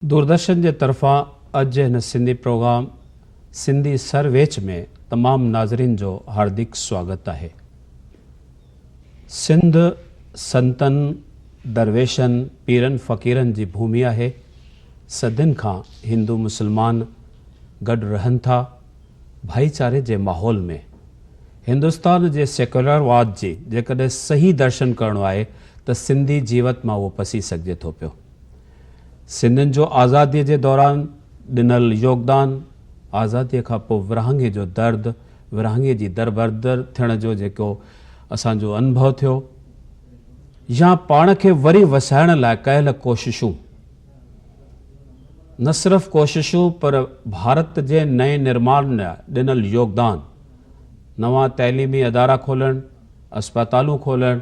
دوردرشن جي طرفان اڄ جي هن سنڌي پروگرام سنڌي سرويچ ۾ تمام ناظرين جو هاردڪ سواگت آهي. سنڌ سنتن، درويشن، پيرن فقيرن جي ڀومي آهي. صدين کان هندو مسلمان گڏ رهن ٿا. ڀائيچاري جي ماحول ۾ هندستان جي سيڪيولرواد جي جيڪڏهن صحيح درشن ڪرڻو آهي ته سنڌي جيوت مان اهو پسي سگهجي ٿو پيو. سنڌين جو آزاديء جي دوران ڏنل يوگدان، آزاديء کان پوء ورهاڱي جو درد، ورهاڱي جي دربدر ٿيڻ جو جيڪو اسان جو انڀو ٿيو يا پاڻ کي وري وسائڻ لاء ڪيل ڪوششون، نه صرف ڪوششون پر ڀارت جي نئين نرماڻ لاء ڏنل يوگدان، نوان تعليمي ادارا کولڻ، اسپتالون کولڻ،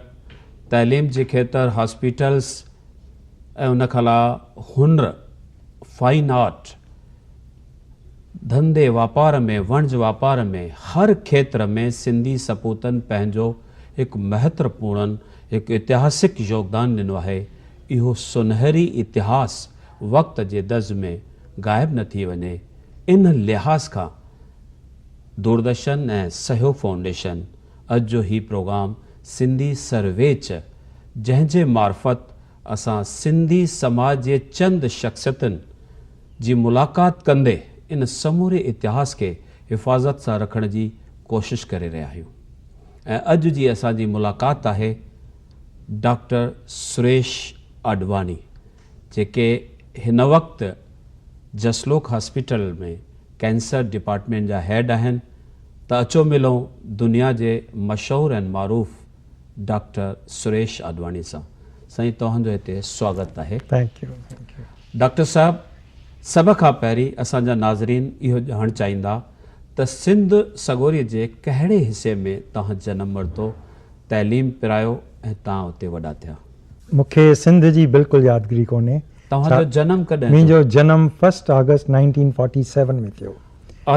تعليم جي کيتر هاسپيٽلز، ۽ ان کان علاوه هنر، فائن آرٽ، ڌنڌي واپار ۾ وڻج واپار ۾ هر کيتر ۾ سنڌي سپوتن پنهنجو هڪ مهترپورڻ هڪ اتهاسڪ يوگدان ڏنو آهي. اهو سونهري اتهاس وقت جي دز ۾ غائب نه ٿي وڃي ان لحاظ کان دوردرشن ۽ سهيوگ فائونڊيشن اڄ جو هي پروگرام سنڌي سرويچ جنهن جي معرفت اسان سنڌي سماج جي چند شخصيتن جي ملاقات ڪندي ان سموري اتهاس کي حفاظت سان رکڻ جي ڪوشش ڪري رهيا آهيون ۽ اڄ جي اسان جي ملاقات آهي ڊاڪٽر سريش آڏواڻي جيڪي هن وقت جسلوڪ هاسپيٽل ۾ ڪينسر ڊپارٽمينٽ جا هيڊ آهن ته اچو ملون دنيا جي مشهور ۽ معروف ڊاڪٽر سريش آڏواڻي سان. سائين توهان جو هتي سواگت آهي. Thank you thank you. Doctor صاحب سڀ کان پهرين اسان جا ناظرين اهو ڄاڻڻ چاهيندا ته سنڌ سڳوري جي ڪهڙي حصي ۾ توهان جنم ورتو، تعليم پرايو ۽ توهان اتي وڏا ٿيا؟ مون کي سنڌ جي بلڪل يادگيري ڪونهي. توهان جو جنم ڪڏهن ٿيو؟ منهنجو جنم فرسٽ آگسٽ 1947 ۾ ٿيو.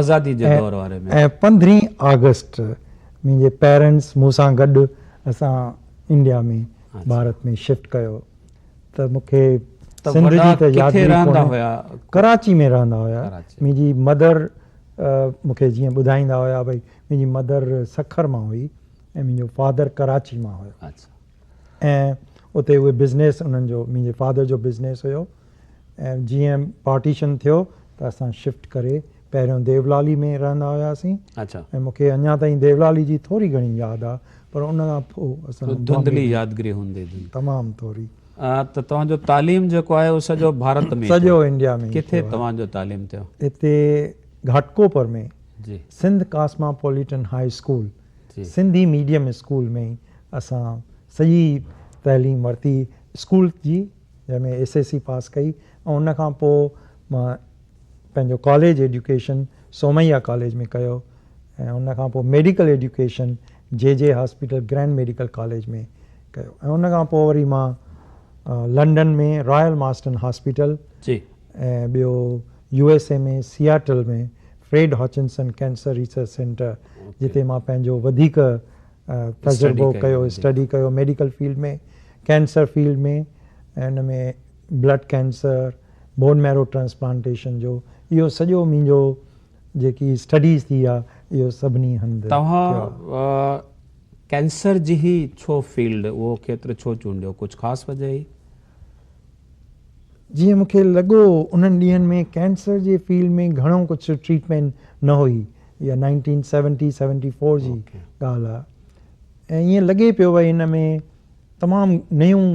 آزادي جي دور واري ۾. ۽ پندرهين آگسٽ منهنجي پيرنٽس مون سان گڏ اسان انڊيا ۾ ڀارت ۾ شفٽ ڪيو ته مون کي سنڌ جي ته يادگيري ڪونهي. ڪراچي ۾ رهندا هيا. منهنجي مدر مون کي جيئن ٻڌائيندا هيا ڀئي منهنجي مدر سکر مان هئي ۽ منهنجو فادر ڪراچي مان هيو. ۽ اتي اهي بزنيس انهن جو منهنجي فادر جو بزنيس هيو ۽ جيئن پارٽيشن ٿيو ته اسان شفٽ ڪري پهريون ديولالي ۾ رهندا هياسين ۽ مون کي اڃا تائين ديولالي جي ٿوري گهڻي ياد آ پر ان کان پوء اسان ڌنڌلي يادگيري هوندي تمام ٿوري. ته توهان جو تعليم جيڪو آهي اهو سڄو ڀارت ۾ سڄو انڊيا ۾ ڪٿي توهان جو تعليم ٿيو؟ هتي Ghatkopar ۾ Sindh cosmopolitan high school Sindhi medium school ۾ اسان سڄي تعليم ورتي اسڪول جي جنهن ۾ ايس ايس سي پاس ڪئي ۽ ان کان پوء مان پنهنجو ڪاليج ايڊيوڪيشن سومئيا ڪاليج ۾ ڪيو ۽ ان کان پوء medical education J J hospital grand medical college ۾ ڪيو ۽ ان کان پوء وري مان لنڊن ۾ رائل مارسٽن هاسپيٽل ۽ ٻيو يو ايس اي ۾ Seattle ۾ Fred Hutchinson cancer research centre جتي مان پنهنجو وڌيڪ تجربو ڪيو اسٽڊي ڪيو ميڊيڪل فيلڊ ۾ ڪينسر فيلڊ ۾ ۽ ان ۾ blood cancer bone marrow transplantation جو اهو سڄو منهنجو جيڪي اسٽڊيز ٿي آ اهو سڀني هنڌ توهان ڪينسر جي هي ڇو فيلڊ اهو کيتر ڇو چونڊيو ڪجهه خاص وجه هئي؟ جيئن مون کي لڳو انهن ڏينهن ۾ ڪينسر جي فيلڊ ۾ گهڻو ڪجهه ٽريٽمينٽ نه هئي اها نائنٽين سيونٽي سيونٽي فور جي ڳالهه آهي ۽ ائين لڳي پيو ڀئي هن ۾ تمام نيون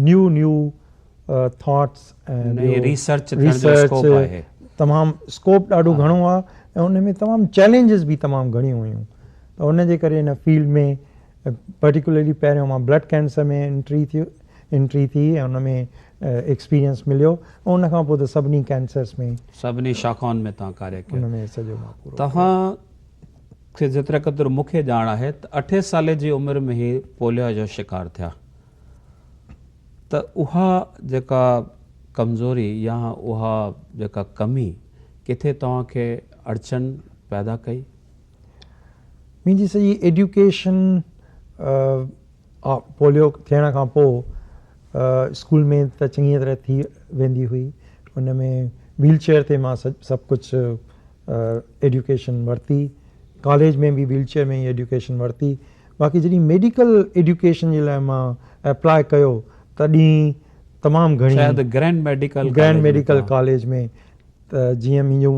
نيو نيو ٿاٽس ۽ ريسرچ ريسرچ تمام اسڪوپ ڏاڍو گهڻو آهي ۽ ان ۾ تمام چئلينجز به تمام گهڻيون هيون ته ان جي ڪري هن فيلڊ ۾ پرٽيڪولرلي پهريون مان بلڊ ڪينسر ۾ انٽري ٿيو انٽري ٿي ۽ ان ۾ ايڪسپيرينس مليو ۽ ان کان پوء ته سڀني ڪينسرس ۾ سڀني شاخائن ۾ توهان ڪاريه ڪيو. ان ۾ سڄو مان پورو ڪيو. توهان کي جيتري قدر مون کي ڄاڻ آهي ته اٺين سالي جي عمر ۾ هي پوليو جو شڪار ٿيا ته اها جيڪا ڪمزوري يا اها جيڪا ڪمي ڪٿي توهان کي اڙچن پيدا ڪئي؟ منهنجي سڄي ايڊيوڪيشن پوليو ٿيڻ کان پوء اسڪول ۾ ته چڱيء طرح ٿي ويندي هئي. ان ۾ ويل چيئر تي مان سڀ ڪجهه ايڊيوڪيشن ورتي. ڪاليج ۾ به ويل چيئر ۾ ئي ايڊيوڪيشن ورتي. باقي جڏهن ميڊيڪل ايڊيوڪيشن جي لاء مان اپلاء ڪيو تڏهن تمام گهڻي شايد grand medical grand medical college ۾ ته جيئن منهنجو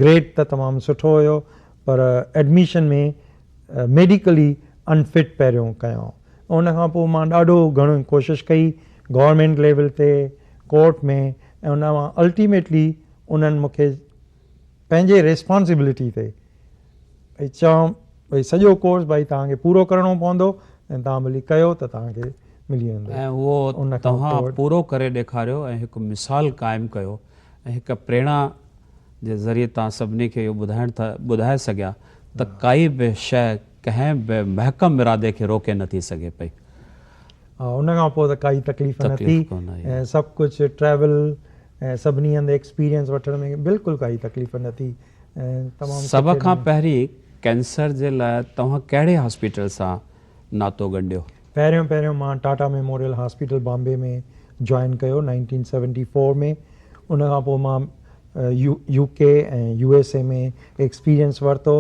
گريڊ ته تمام سٺو هيو پر ايڊميشن ۾ ميڊيڪلي انفٽ پهريون ڪيائون ان کان پوء مان ڏاڍو گهڻو ڪوشش ڪئي گورنمينٽ ليول تي ڪورٽ ۾ ۽ ان مان الٽيميٽلي انهن مون کي پنهنجي ريسپانسبلٽي تي ڀئي چيائون ڀئي سڄو ڪورس ڀئي توهان کي پورو ڪرڻو پوندو ۽ توهان ڀلي ڪيو ته توهان کي ملي ويندو. ۽ اهو توهان پورو ڪري ڏيکاريو ۽ هڪ مثال قائم ڪيو ۽ هڪ پريڻا جي ذريعي توهان سڀني کي اهو ٻڌائڻ ٿا ٻڌائي سگهيا ته ڪائي به شيء ڪنهن به محڪم ارادي کي روڪي نه ٿي سگهي پئي. ها ان کان پوء ته ڪائي تڪليف نه ٿي ۽ سڀ ڪجهه ٽريول ۽ سڀني هنڌ ايڪسپيرينس وٺڻ ۾ بلڪل ڪائي تڪليف نه ٿي ۽ تمام سڀ کان پهرين ڪينسر جي لاء توهان ڪهڙي هاسپيٽل سان ناتو ڳنڍيو؟ پهريون پهريون مان Tata memorial hospital Bombay ۾ join ڪيو نائنٽين سيونٽي فور ۾ ان کان پوء مان U K ۽ U S A ۾ experience ورتو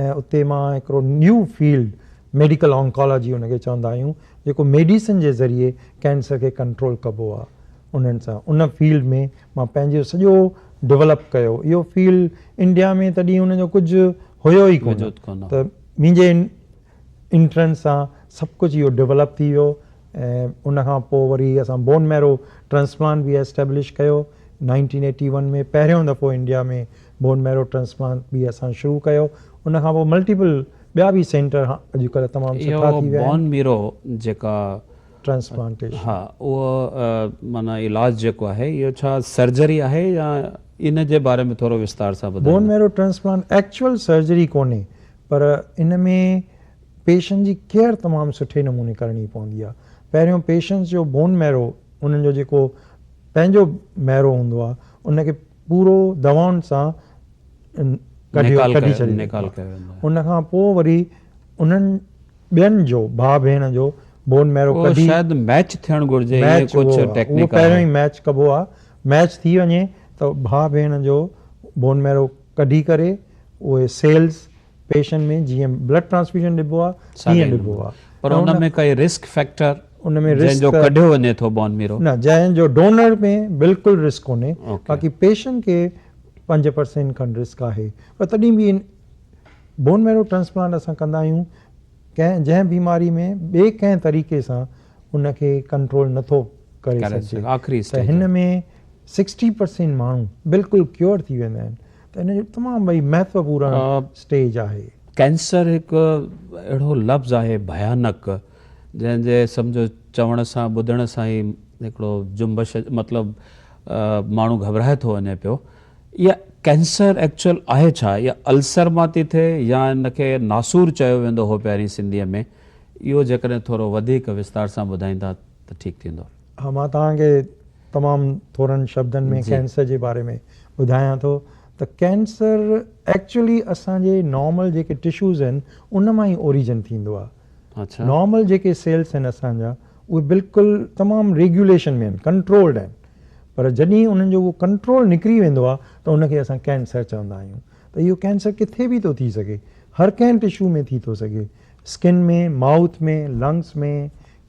۽ اتي مان هڪڙو نيو فيلڊ ميڊيڪل آنڪالاجي ان کي چوندا آهيون جيڪو ميڊيسن جي ذريعي ڪينسر کي ڪنٽرول ڪبو آهي انهن سان ان فيلڊ ۾ مان پنهنجو سڄو ڊولپ ڪيو اهو فيلڊ انڊيا ۾ تڏهن ان جو ڪجهه هيو ئي ڪونه ته منهنجي انٽرنس سان سڀ ڪجهه اهو ڊولپ ٿي ويو ۽ ان کان پوء وري اسان بون ميرو ٽرانسپلانٽ به ايسٽيبلش ڪيو نائنٽين ايٽي ون ۾ پهريون دفعو انڊيا ۾ بون ميرو ٽرانسپلانٽ به اسان شروع ڪيو ان کان پوء ملٽيپل ٻيا به سينٽر اڄڪلهه تمام سٺا ٿي ويا آهن. اهو بون ميرو جيڪا ٽرانسپلانٽيشن ها اهو معنيٰ علاج جيڪو آهي اهو ڇا سرجري آهي يا ان جي باري ۾ ٿورو وستار سان ٻڌائيندا. Bone marrow transplant actual surgery ڪونهي پر ان ۾ پيشنٽ جي ڪيئر تمام سٺي نموني ڪرڻي پوندي آهي. پهريون پيشنٽس جو بون ميرو انهن جو جيڪو پنهنجو ميرو هوندو آهي ان کي پورو دوائن سان ڪڍيو ڪڍي ڇڏيندو آهي. ان کان پوء وري انهن ٻين جو ڀاء ڀيڻ جو بون ميرو ڪڍي شايد ميچ ٿيڻ گهرجي ائين ڪجهه ٽيڪنيڪ اهو پهريون ئي ميچ ڪبو آهي ميچ ٿي وڃي ته ڀاء ڀيڻ جو بون ميرو ڪڍي ڪري اهي سيلز پيشنٽ ۾ جيئن بلڊ ٽرانسفيوزن ڏبو آهي تيئن ڏبو آهي. پر ان ۾ ڪائي رسڪ فيڪٽر ان ۾ جنهن جو ڪڍيو وڃي ٿو بون ميرو؟ نه جنهن جو ڊونر ۾ بلڪل رسڪ ڪونهي باقي پيشنٽ کي 5% کن رسڪ آهي پر تڏهن به بون ميرو ٽرانسپلانٽ اسان ڪندا آهيون ڪنهن جنهن بيماري ۾ ٻئي ڪنهن طريقي سان ان کي ڪنٽرول نٿو ڪري سگهجي ته هن ۾ 60% ماڻهو بلڪل ڪيور ٿي ويندا آهن ته ان جو تمام ڀئي مهتوپورڻ اسٽيج آهي. ڪينسر هڪ اهڙو لفظ آهي ڀيانڪ جنهن جي سمجهو چوڻ سان ٻڌڻ سان ئي هڪڙو جنبش مطلب ماڻهو گهٻرائي ٿو وڃي پيو. اها ڪينسر ايڪچوئل آهي ڇا؟ اها السر مان ٿي ٿئي يا ان کي ناسور چيو ويندو هو پهرين سنڌيء ۾ اهو جيڪڏهن ٿورو وڌيڪ وستار سان ٻڌائيندا ته ٺيڪ ٿيندو. ها مان توهان کي تمام ٿورن شبدن ۾ ڪينسر جي باري ۾ ٻڌايان ٿو ته ڪينسر ايڪچولي اسان جي نارمل جيڪي ٽشوز آهن ان مان ئي اوريجن ٿيندو آهي. نارمل جيڪي سيلس آهن اسان جا اهي بلڪل تمام ريگيوليشن ۾ آهن ڪنٽرولڊ آهن پر جڏهن انهن جو اهو ڪنٽرول نڪري ويندو آهي ته ان کي اسان ڪينسر چوندا آهيون ته اهو ڪينسر ڪٿي به ٿو ٿي سگهي هر ڪنهن ٽشو ۾ ٿي ٿو سگهي skin ۾ mouth ۾ lungs ۾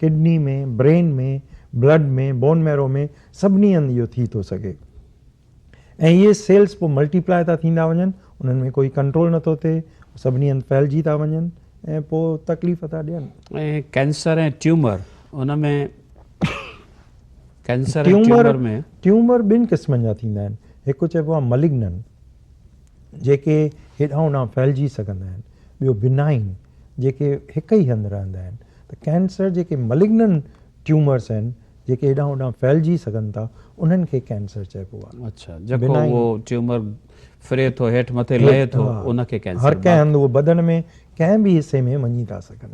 kidney ۾ brain ۾ blood ۾ bone marrow ۾ سڀني هنڌ اهو ٿي ٿو سگهي ۽ اهي سيلز پوء ملٽيپلائي ٿا ٿيندا وڃن انهن ۾ ڪوئي ڪنٽرول نٿو ٿئي سڀني هنڌ ڦهلجي ٿا وڃن ۽ پوء تڪليف ٿا ڏين. ۽ ڪينسر ۽ ٽيومر ان ۾ ڪينسر ۽ ٽيومر ۾. ٽيومر ٻن قسمن جا ٿيندا آهن هڪ چئبو آهي ملگنن جيڪي هيڏانهن هوڏانهن ڦهلجي سگهندا آهن ٻيو بنائن جيڪي هڪ ئي هنڌ رهندا آهن ته ڪينسر جيڪي ملگنن ٽيومرس آهن جيڪي هيڏانهن هوڏانهن ڦهلجي سگهن ٿا انهن کي ڪينسر چئبو آهي. اڇا جيڪو اهو ٽيومر ڦري ٿو هيٺ مٿي لهي ٿو ان کي ڪينسر. هر ڪنهن هنڌ اهو بدن ۾ ڪنهن به حصي ۾ وڃي ٿا سگهن.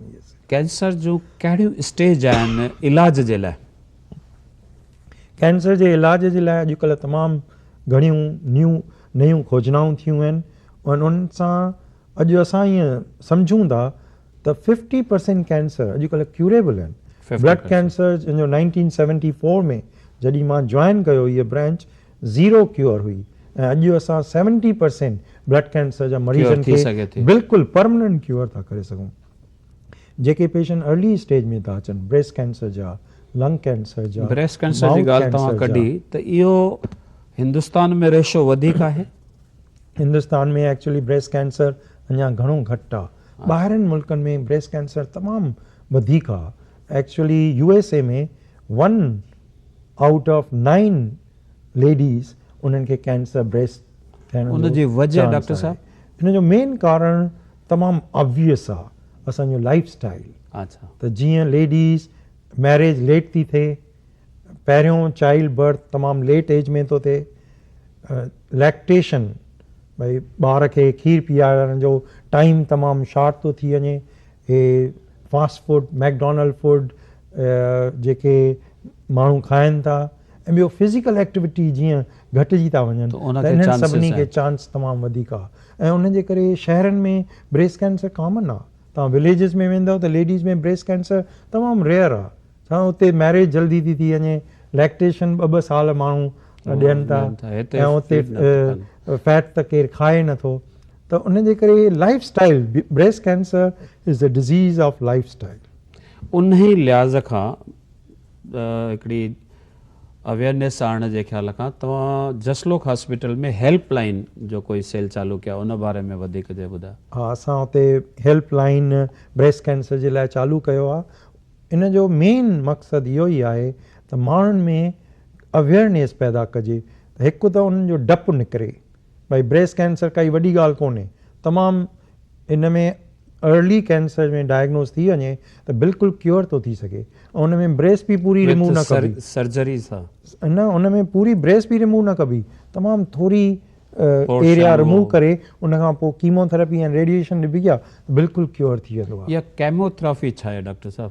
ڪينسر جون ڪهڙيون اسٽيج آهن علاج جي لاء؟ ڪينسر جي علاج جي لاء اڄڪلهه تمام گهڻيون نيون نيون کوجنائون ٿيون آهن ۽ انهن سان اڄ اسان ائين سمجهون ٿا ته ففٽي پرسينٽ ڪينسر اڄڪلهه ڪيوريبل آهن. بلڊ ڪينسر جنهن جو 1974 ۾ جڏهن مان جوائن ڪيو هيء برانچ زيرو ڪيور هئي ۽ اڄ اسان 70% بلڊ ڪينسر جا مريضن کي بلڪل پرمننٽ ڪيور ٿا ڪري سگهون. جيڪي پيشنٽ ارلي اسٽيج ۾ ٿا اچن بريسٽ ڪينسر جا، لنگ ڪينسر جا، بريسٽ ڪينسر جي ڳالهه توهان ڪڍي ته اهو هندستان ۾ ريشو وڌيڪ آهي؟ هندستان ۾ ايڪچولي بريسٽ ڪينسر اڃا گهڻو گهٽ آ. ٻاهرين ملڪن ۾ بريسٽ ڪينسر تمام وڌيڪ آ. Actually U S A ۾ one out of nine ladies انهن کي ڪينسر بريسٽ ٿيڻ جو ان جي وجه ڊاڪٽر صاحب؟ ان جو مين ڪارڻ تمام آبويس آ اسان جو لائف اسٽائل ته جيئن ليڊيز ميريج ليٽ ٿي ٿئي پهريون چائلڊ برٿ تمام ليٽ ايج ۾ ٿو ٿئي ليڪٽيشن ڀئي ٻار کي کير پيارڻ جو ٽائيم تمام شارٽ ٿو ٿي وڃي هي فاسٽ فوڊ ميڪڊونلڊ فوڊ جيڪي ماڻهو کائن ٿا ۽ ٻيو فزيڪل ايڪٽيوٽي جيئن گهٽجي ٿا وڃن ته انهن سڀني کي چانس تمام وڌيڪ آهي ۽ ان جي ڪري شهرن ۾ بريسٽ ڪينسر ڪامن آهي توهان وليجز ۾ ويندؤ ته ليڊيز ۾ بريسٽ ڪينسر تمام ريئر آهي ڇا اتي ميريج جلدي ٿي ٿي وڃي ليڪٽيشن ٻه ٻه سال ماڻهو ڏين ٿا ۽ اتي فيٽ ته ڪير کائي نٿو ته ان جي ڪري life style breast cancer is a disease of life style. انهي لحاظ کان هڪڙي اويئرنيس آڻڻ جي خيال کان توهان جسلوڪ هاسپيٽل ۾ هيلپ لائين جو ڪوئي سيل چالو ڪيو ان باري ۾ وڌيڪ جي ٻڌايو. ها اسان اتي هيلپ لائين بريسٽ ڪينسر جي لاء چالو ڪيو آهي ان جو مين مقصد اهو ئي آهي ته ماڻهن ۾ اويئرنيس پيدا ڪجي ته هڪ ته انهن جو ڊپ نڪري ڀئي بريسٽ ڪينسر ڪائي وڏي ڳالهه ڪونهي تمام ان ۾ ارلي ڪينسر ۾ ڊائگنوز ٿي وڃي ته بلڪل ڪيور ٿو ٿي سگهي ۽ ان ۾ بريسٽ به پوري ريموو نه ڪبي سرجري سان نه ان ۾ پوري بريسٽ به ريموو نه ڪبي تمام ٿوري ايريا ريموو ڪري ان کان پوء ڪيمو ٿراپي ۽ ريڊيئيشن ڏبي آ ته بلڪل ڪيور ٿي ويندو آ. اها ڪيمو ٿراپي ڇا آهي ڊاڪٽر صاحب؟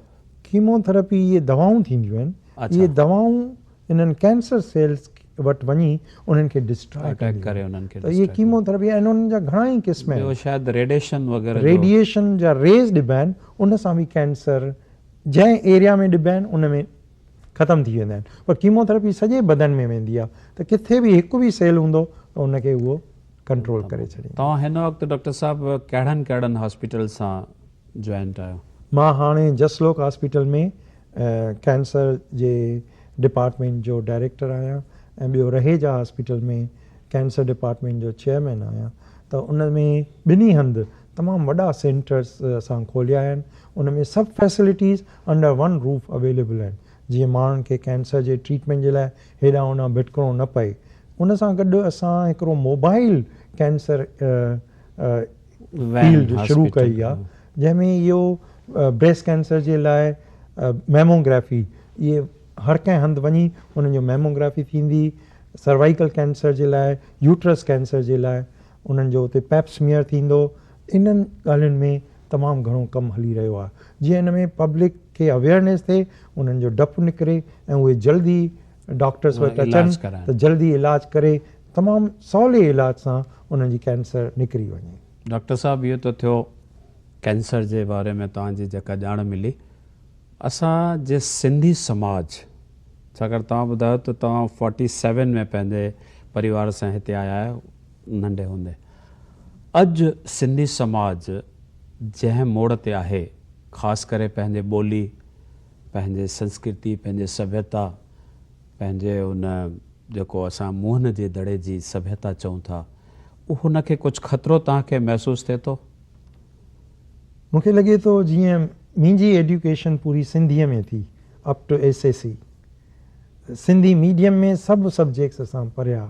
ڪيمو ٿراپي اهي دوائون ٿينديون آهن اهي دوائون انهن ڪينسر سيلز وٽ وڃي انهن کي ڊسٽرائي ڪنديون آهن ته اهي ڪيمو ٿراپي ۽ انهن جا گهڻا ئي قسم آهن. ٻيو شايد ريڊيشن وغيره جو. ريڊيئيشن جا ريز ڏبا آهن ان سان به ڪينسر جنهن ايريا ۾ ڏبا آهن ان ۾ ختم ٿي ويندا آهن پر ڪيموٿراپي سڄي بدن ۾ ويندي آهي ته ڪٿي به هڪ به سيل هوندو ته ان کي اهو ڪنٽرول ڪري ڇڏيندو. توهان هن وقت ڊاڪٽر صاحب ڪهڙن ڪهڙن هاسپيٽل سان جوائنٽ آهيو؟ مان هاڻي جسلوڪ هاسپيٽل ۾ ڪينسر جي ڊپارٽمينٽ جو ڊائريڪٽر آهيان ۽ ٻيو رهيجا هاسپيٽل ۾ ڪينسر ڊپارٽمينٽ جو چيئرمين آهيان ته ان ۾ ٻنهي هنڌ تمام وڏا سينٽرس اسان کوليا آهن ان ۾ سڀ facilities under one roof available آهن جيئن ماڻهن کي ڪينسر جي ٽريٽمينٽ جي لاء هيڏانهن هوڏانهن ڀٽڪڻو نه پئي ان سان گڏ اسان هڪڙو موبائل ڪينسر فيلڊ شروع ڪئي آهي جنهن ۾ اهو بريسٽ ڪينسر جي لاء ميموگرافي اهي هر ڪنهن هنڌ وڃي انهن جو ميموگرافي ٿيندي سروائيڪل ڪينسر جي لاء يوٽرس ڪينسر جي لاء انهن جو اتي پيپ سميئر ٿيندو، انهن ڳالهين ۾ تمام گهڻو ڪم هلي رهيو آهي جيئن ان ۾ پبلڪ کي اويئرنيس ٿئي، انهن جو ڊپ نڪري ۽ اهي جلدي ڊاڪٽرس وٽ اچن ته جلدي علاج ڪري تمام سولي علاج سان انهن جي ڪينسر نڪري وڃي. ڊاڪٽر صاحب اهو ته ٿيو ڪينسر جي باري ۾ توهان جي جيڪا ڄاڻ ملي اسان جي سنڌي سماج ڇاڪاڻ توهان ٻڌايو ته توهان فورٽي سيون ۾ پنهنجي پريوار سان هتي آيا آهيو ننڍي هوندي اڄ سنڌي سماج جنهن موڙ تي آهي خاص ڪري پنهنجي ٻولي پنهنجي سنسڪرتي پنهنجي سڀيتا پنهنجي ان جيڪو اسان موهن جي دڙي جي سڀيتا چئون ٿا ان کي ڪجهه خطرو توهان کي محسوس ٿئي ٿو؟ مون کي لڳي ٿو جيئن منهنجي ايڊيوڪيشن پوري سنڌيء ۾ ٿي up to S S C Sindhi medium ۾ سڀ سبجيڪٽس اسان پڙهيا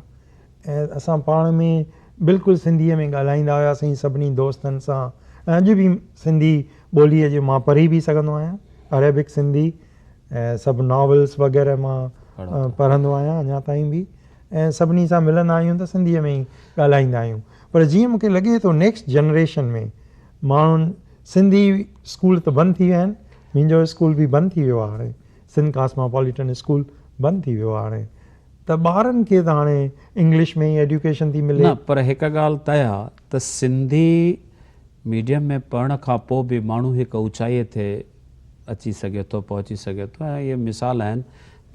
۽ اسان پاڻ ۾ بلڪل سنڌيء ۾ ڳالهائيندا هياسين سڀني دوستن سان ۽ اڄ به سنڌي ٻوليء جي مان پڙهي به سگهندو آهيان عريبڪ سنڌي ۽ سڀ ناولس وغيره مان پڙهندو آهيان اڃا تائين به ۽ سڀني سان ملندا آهيون ته سنڌيء ۾ ئي ڳالهائيندا آهيون پر جيئن مون کي لڳي ٿو نيڪسٽ جنريشن ۾ ماڻهن سنڌي اسڪول ته بند ٿي ويا آهن منهنجو اسڪول به بند ٿي ويو آهي هاڻي سنڌ ڪاسماپوليٽن اسڪول بند ٿي ويو آهي هاڻي ته ٻارن کي ته هاڻي انگلش ۾ ئي ايڊيوڪيشن ٿي ملي. نه پر هڪ ڳالهه طئي آ ته سنڌي ميڊيم ۾ پڙهڻ کان پوء به ماڻهو هڪ اوچائي تي اچي سگهي ٿو، پهچي سگهي ٿو ۽ اهي مثال آهن،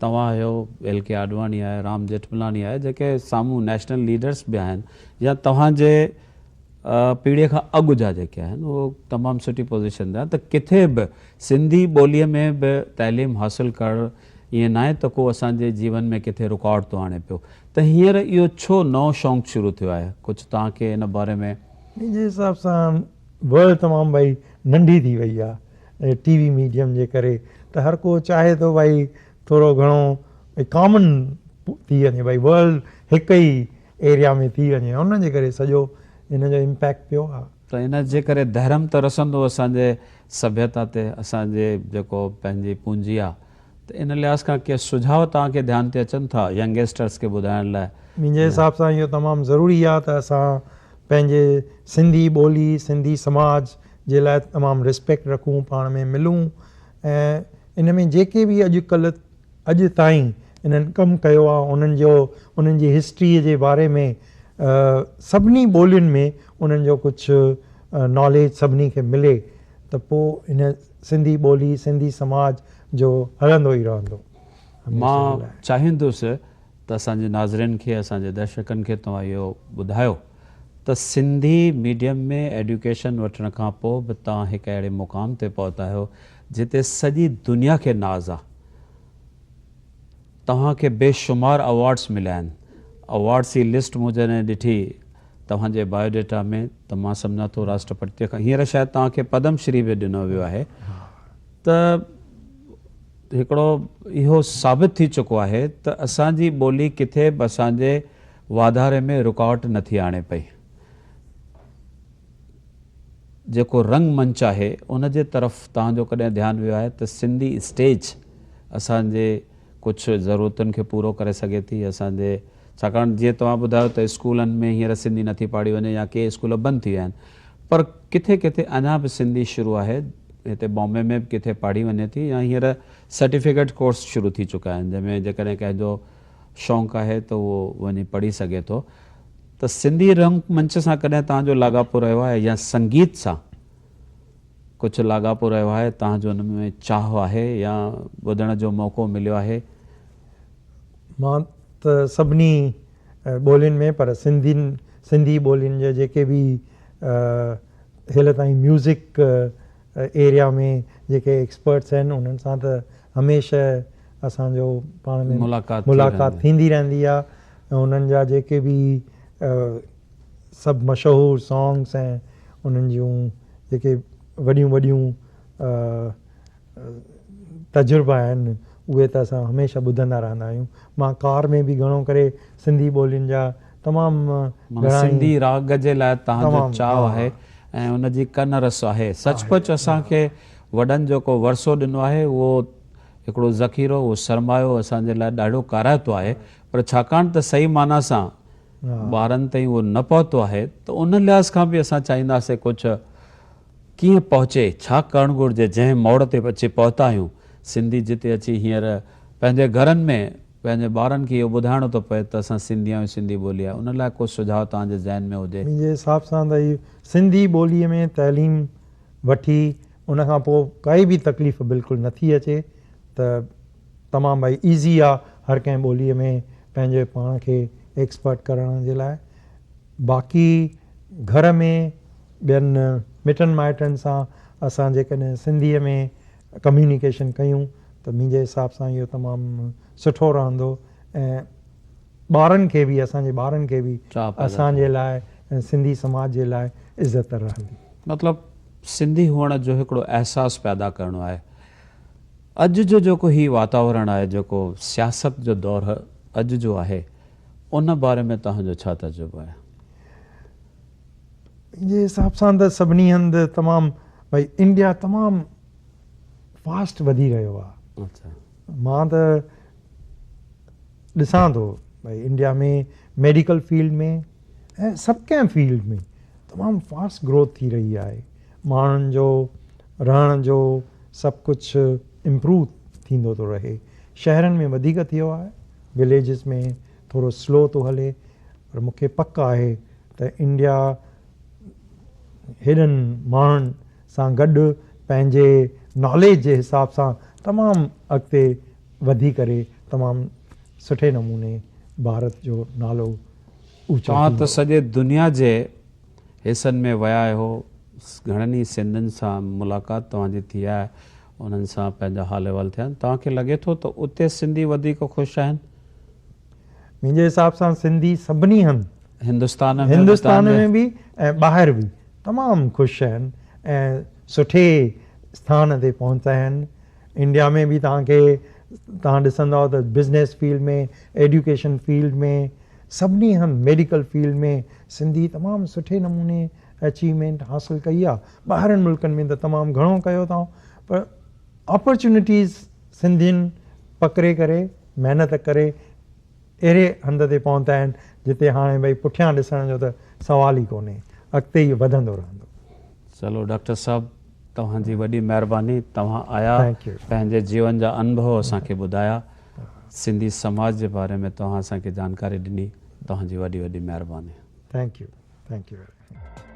توهان آهيو، ايل ڪي آڏواڻي آهي، رام ڄيٺملاڻي آهي، جيڪي سامهون نيشنل ليڊرس به آهن يا توهان جي پيڙهيء کان اڳ جا جيڪي آهن اهو تمام سٺي پوزيشن تي آهن ته ڪٿي به سنڌي ٻوليء ۾ به تعليم حاصل ڪرڻ ائين ناهي ته ڪو اسان جي جيون ۾ ڪٿي رڪاوٽ ٿو آڻي پيو ته هينئر اهو ڇو نئون شونق شروع ٿيو آهي ڪجهه توهان کي ان باري ۾. منهنجي حساب سان ورلڊ تمام ڀائي ننڍي ٿي وئي آهي ٽي وي ميڊيم جي ڪري ته هر ڪو چاهي ٿو ڀائي ٿورو گهڻو ڀائي ڪامن ٿي وڃي ڀائي ورلڊ هڪ ئي ايريا ۾ ٿي وڃي ان جي ڪري سڄو ان جو امپيڪٽ پيو آهي. ته ان جي ڪري ڌرم ته رسندو اسان جي سڀيتا تي اسان جي جيڪو پنهنجي پونجي آ ته ان لحاظ کان ڪي سجهاء توهان کي ڌيان تي اچن ٿا ينگسٽرس کي ٻڌائڻ لاء؟ منهنجي حساب سان اهو تمام ضروري آ ته اسان پنهنجي سنڌي ٻولي سنڌي سماج جي لاء تمام ريسپيڪٽ رکون پاڻ ۾ ملون ۽ ان ۾ جيڪي به اڄ ڪلهه اڄ تائين انهن ڪم ڪيو آ انهن جو انهن جي هسٽري جي باري ۾ سڀني ٻولين ۾ انهن جو ڪجهه ناليج سڀني کي ملي ته پو ان سنڌي ٻولي سنڌي سماج جو هلندو ئي رهندو هميشه مان لاء. چاهيندس ته اسان جي ناظرين کي اسان جي درشڪن کي توهان اهو ٻڌايو ته سنڌي ميڊيم ۾ ايڊيوڪيشن وٺڻ کان پوء به توهان هڪ اهڙي مقام تي پهتا آهيو جتي سڄي دنيا کي ناز آ. توهان کي بي شمار اوارڊس مليا آهن. اوارڊس جي لسٽ مون جڏهن ڏٺي توهان جي بايو ڊيٽا ۾ ته مان سمجهان ٿو راشٽرپتيء کان هينئر شايد توهان کي پدم شري به ڏنو ويو آهي ته هڪڙو اهو ثابت ٿي چڪو آهي ته اسان جي ٻولي ڪٿي به اسان جي واڌاري ۾ رڪاوٽ نٿي آڻي پئي. جيڪو رنگ منچ آهي ان جي طرف توهان جو ڪڏهن ڌيان ويو آهي ته سنڌي اسٽيج اسان جي ڪجهه ضرورتن کي پورو ڪري سگهي ٿي اسان جي ڇاڪاڻ جيئن توهان ٻڌايو ته اسڪولن ۾ هينئر سنڌي نٿي پاڙهي وڃي يا ڪي اسڪول بند ٿي ويا آهن پر ڪٿي ڪٿي اڃا به سنڌي شروع آهي هتي بامبي ۾ به ڪٿي پاڙهي وڃي ٿي يا هينئر سرٽيفڪيٽ ڪورس شروع ٿي چڪا آهن جنهن ۾ جيڪڏهن ڪنهن جو شوق آهي ته اهو وڃي پڙهي سگهي ٿو ته سنڌي رنگ منچ سان ڪڏهن توهان جو لاڳاپو رهيو آهي يا سنگيت سان ڪجهه لاڳاپو رهيو آهي توهان جو ان ۾ چاهه آهي يا ٻڌڻ جو موقعو مليو آهي؟ مان ته سڀني ٻولين ۾ پر سنڌين سنڌي ٻولين جا جيڪي به هيل تائين ميوزڪ ايريا ۾ جيڪي ايڪسپرٽس آهن انهن سان ته هميشه اسان جو پاڻ ۾ ملاقات ٿيندي رهندي آهي ۽ انهن جا جيڪي به سڀ مشهور سانگس ۽ انهن جون جيڪي وڏيون وڏيون تجربا آهن اهي ته اسان هميشه ٻڌندا رهندا آهيون. مان ڪار ۾ به گهڻو ڪري سنڌي ٻولين جا تمام معنيٰ گهڻا ئي سنڌي راڳ جي لاء توهان جو تمام چاهه ها آهي ۽ ان جي ڪن رس آهي. سچ آهي پچ اسان ها. کي وڏن جيڪو ورثو ڏنو آهي اهو هڪڙو ذخيرو اهو سرمايو اسان جي لاء ڏاڍو ڪارائتو آهي پر ڇاڪاڻ ته صحيح معنيٰ سان ها. ٻارن تائين اهو نه پهتو آهي ته ان لحاظ کان به اسان چاهينداسين ڪجهه ڪيئن پهچي، ڇا ڪرڻ گهرجي، جنهن موڙ تي اچي پهتا آهيون، سنڌي جتي اچي هينئر پنهنجي گهرن ۾ پنهنجي ٻارن کي اهو ٻڌائڻو ٿو پئي ته اسان سنڌي آهيون، سنڌي ٻولي آهي، ان لاء ڪو سجهاء توهان جي ذهن ۾ هجي. منهنجي حساب سان ته هي سنڌي ٻوليء ۾ تعليم وٺي ان کان پوء ڪائي به تڪليف بلڪل نٿي اچي ته تمام ڀائي ايزي آ هر ڪنهن ٻوليء ۾ پنهنجي پاڻ کي ايڪسپرٽ ڪرڻ جي لاء باقي گهر ۾ ٻين مٽن مائٽن سان اسان جيڪڏهن سنڌيء ۾ ڪميونيڪيشن ڪيون ته منهنجي حساب سان اهو تمام سٺو رهندو ۽ ٻارن کي به اسان جي ٻارن کي به چاهه پيدا اسان جي ٿيندو. لاء ۽ سنڌي سماج جي لاء عزت رهندي. مطلب سنڌي هئڻ جو هڪڙو احساس پيدا ڪرڻو آهي. اڄ جو جيڪو هي واتاورڻ آهي جيڪو سياست جو دور اڄ جو آهي ان باري ۾ توهان جو ڇا تجربو آهي؟ منهنجي حساب سان ته سڀني هنڌ تمام ڀئي انڊيا تمام فاسٽ وڌي رهيو آهي. مان ته ڏسان ٿو ڀئي انڊيا ۾ ميڊيڪل فيلڊ ۾ ۽ سڀ ڪنهن فيلڊ ۾ تمام فاسٽ گروٿ ٿي رهي آهي. ماڻهن جو رهڻ جو سڀ ڪجهه امپروو ٿيندو ٿو رهي. شهرن ۾ وڌيڪ ٿيو آهي، وليجز ۾ ٿورو سلو ٿو هلي پر مون کي پڪ آهي ته انڊيا هيڏن ماڻهن سان گڏ پنهنجي ناليج جي حساب سان تمام اڳتي وڌي ڪري تمام سٺي نموني ڀارت جو نالو اوچو توهان ته ٿيندو. سڄي دنيا جي حصن ۾ ويا آهيو، گهڻن ئي سنڌين سان ملاقات توهان جي ٿي آهي، انهن سان پنهنجا حال احوال ٿيا آهن، توهان کي لڳي ٿو ته اتي سنڌي وڌيڪ خوش آهن؟ منهنجي حساب سان سنڌي سڀني هنڌ هندستان ۾ به هندستان توهان ۾ جي به ۽ ٻاهر به تمام خوش آهن ۽ سٺي اسٿان تي پهتا آهن. انڊيا ۾ به توهان کي توهان ڏسندؤ ته بزنس فيلڊ ۾ ايڊيوڪيشن فيلڊ ۾ سڀني هنڌ ميڊيڪل فيلڊ ۾ سنڌي تمام سٺي نموني اچيومينٽ حاصل ڪئي آهي. ٻاهرين ملڪن ۾ ته تمام گهڻو ڪيو اٿائون پر اپرچونيٽيز سنڌين پڪڙي ڪري محنت ڪري اهڙي هنڌ تي پهتا آهن جتي هاڻي ڀئي پٺيان ڏسڻ جو ته سوال ئي ڪونهي اڳتي ئي وڌندو رهندو. چلو ڊاڪٽر صاحب توهان جي وڏي مهرباني توهان آيا Thank you. پنهنجي جيون جا انڀو اسان کي ٻڌايا سنڌي سماج جي باري ۾ توهان اسان کي جانڪاري ڏني توهان جي وڏي وڏي مهرباني. Thank you. Thank you very much.